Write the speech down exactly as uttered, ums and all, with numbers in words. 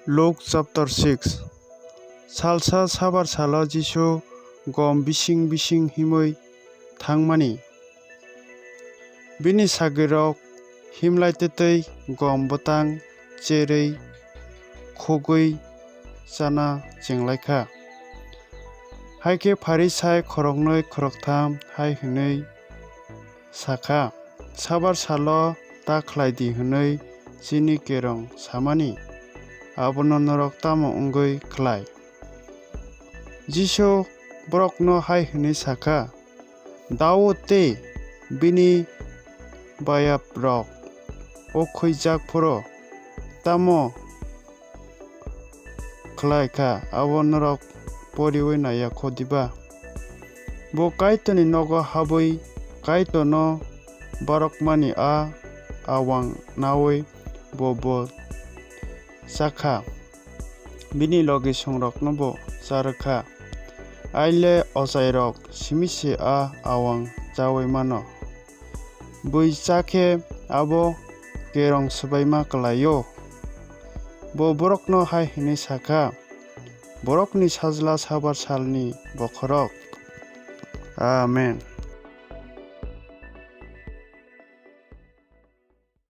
Luk chapter six. Salsa sabar salo Jisu gom bising bising himwi thangmani. Bini sagrirok himlai twtwi gom bwtang cherwi khugwi chana chenglaikha. Hai khe Pharisai khoroknwi khoroktham hai hwnwi sakha, "Sabar salo ta khlai di hwnwi chini kerong samani, abono norok tamo wngwi khlai?" Jisu borokno hai hwnwi sakha, "Daud tei bini bayaprok o khwijak phuru tamo khlai kha, abo norok poriwi naiya kho diba? Bo Kaitorni nogo habwi Kaitorno barokmani a awang naui bo bo chakha, bini logisongrokno bo charwkha. Aile ochairok simi se a awang chaui mano. Bui cha khe abo kerong swbaima kwlaio." Bo borokno hai hwnwi sakha, "Borokni Sajla sabar salni bokhorok." Amen.